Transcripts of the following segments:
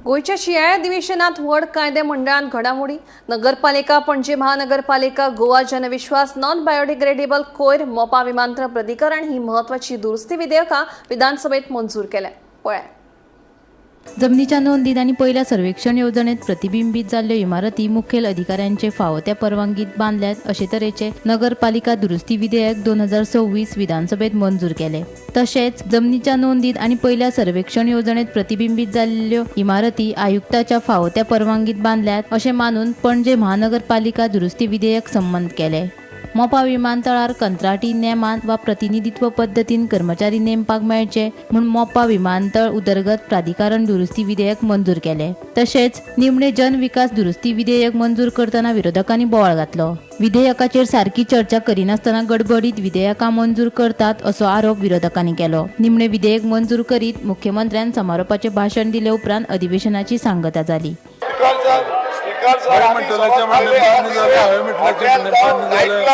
गोंयच्या शिंयाळ्या अधिवेशनात व्हड कायदे मंडळान घडामोडी. नगरपालिका, पणजे महानगरपालिका, गोवा जनविश्वास, नॉन बायोडिग्रेडेबल कोयर, मोपा विमानतळ प्राधिकरण ही म्हत्वाची दुरुस्ती विधेयकां विधानसभेत मंजूर केल्या. पळया. जमनीच्या नोंदीत आनी पयल्या सर्वेक्षण येवजणेत प्रतिबिंबीत जाल्ल्यो इमारती मुखेल अधिकाऱ्यांचे फावो त्या परवानगीत बांदल्यात अशे तरेचे नगरपालिका दुरुस्ती विधेयक 2026 विधानसभेत मंजूर केले. तशेंच जमनीच्या नोंदीत आनी पयल्या सर्वेक्षण येवजणेत प्रतिबिंबीत जाल्ल्यो इमारती आयुक्ताच्या फावो त्या परवानगीत बांदल्यात अशें मानून पणजे महानगरपालिका दुरुस्ती विधेयक संमत केले. मोपा विमानतळार कंत्राटी नेमान वा प्रतिनिधित्व पद्दतीन कर्मचारी नेमपाक मेळचे म्हूण मोपा विमानतळ उदरगत प्राधिकरण दुरुस्ती विधेयक मंजूर केले. तशेंच निमणे जन विकास दुरुस्ती विधेयक मंजूर करतना विरोधकांनी बोवाळ घातलो. विधेयकाचेर सारकी चर्चा करिनासतना गडबडीत विधेयकां मंजूर करतात असो आरोप विरोधकांनी केलो. निमणे विधेयक मंजूर करीत मुख्यमंत्र्यान समारोपाचे भाशण दिले उपरांत अधिवेशनाची सांगता जाली. स्पीकर सर, स्पीकर सर, हय आमी म्हणटल्याचें म्हणणें मान्य जालें. हय म्हणटल्याचें म्हणणें मान्य जालें.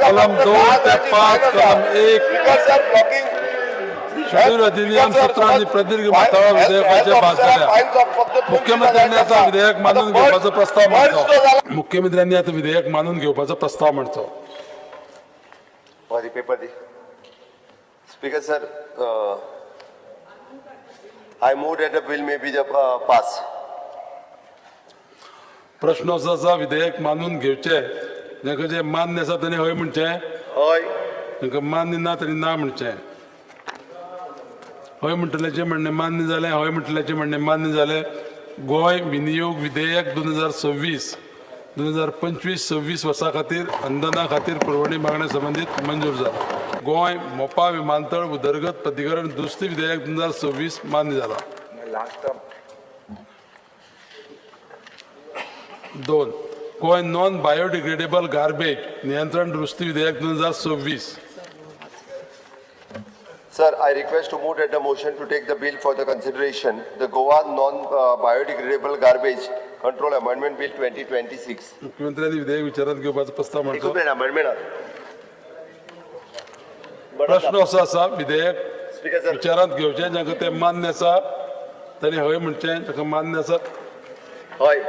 कलम 2 ते 5, कलम 1, स्पीकर सर, ब्लॉकिंग. शेड्यूल अधिनियम 17 आनी प्रदीर्घ माथाळा विधेयकाचे भास जाल्या. मुख्यमंत्र्यांनी आता विधेयक मानून घेवपाचो प्रस्ताव मांडचो. मुख्यमंत्र्यांनी आता विधेयक मानून घेवपाचो प्रस्ताव मांडचो. बरी paper the. Speaker sir, I move that the bill may be the pass. प्रश्न असो आसा, विधेयक मानून घेवचे. जांकां जें मान्य आसा तेणी हय म्हणचें. हय. तांकां मान्य ना तेणी ना म्हणचें. हय म्हणटल्याचें म्हणणें मान्य जालें. हय म्हणटल्याचें म्हणणें मान्य जालें. गोंय विनियोग विधेयक 2026, 2025-26 वर्सा खातीर अंदना खातीर पुरवणी मागण्या संबंदीत मंजूर जाला. गोंय मोपा विमानतळ उदरगत प्राधिकरण दुरुस्ती विधेयक 2026 मान्य जाला. दोन, गोंय नॉन बायोडिग्रेडेबल गार्बेज नियंत्रण दुरुस्ती विधेयक 2026. Sir, I request to move that the motion to take the bill for the consideration, the Goa Non-Biodegradable Garbage Control Amendment Bill 2026. मुख्यमंत्र्यांनी विधेयक विचारात घेवपाचो प्रस्ताव मांडचो. एकूच मिनिट, amendment. प्रश्न असो आसा, विधेयक स्पीकर सर, विचारात घेवचें. जांकां तें मान्य आसा तांणी हय म्हणचें. जांकां मान्य आसा हय.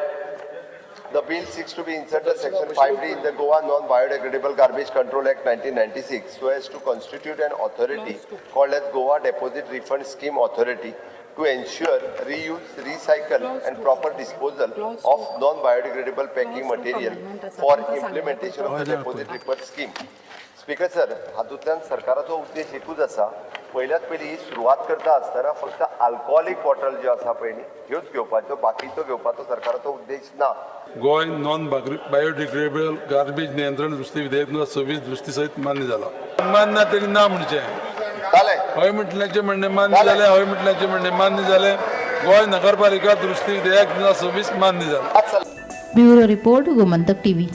The bill seeks to be inserted section 5D in the Goa Non-Biodegradable Garbage Control Act 1996 so as to constitute an authority called as Goa Deposit Refund Scheme Authority to ensure reuse, recycle and proper disposal of non-biodegradable packing material for implementation of the deposit refund scheme. Speaker sir, हातूंतल्यान सरकाराचो उद्देश एकूच आसा. पयल्यात पयली ही सुरवात करता आसतना फक्त आल्कोहोलीक बॉटल ज्यो आसा पळय न्ही, ह्योच घेवपाच्यो. बाकीच्यो घेवपाचो सरकाराचो उद्देश ना. गोंय नॉन बायोडिग्रेडेबल गार्बेज नियंत्रण दुरुस्ती विधेयक 2026 दुरुस्ती सहित मान्य जाला. मान्य ना तरी ना म्हणचें. जालें. हय म्हटल्याचें म्हणणें मान्य जालें. हय म्हटल्याचें म्हणणें मान्य जालें. गोंय नगरपालिका दुरुस्ती विधेयक 2026 मान्य जालें. आज ब्युरो रिपोर्ट, गोमंतक टीव्ही.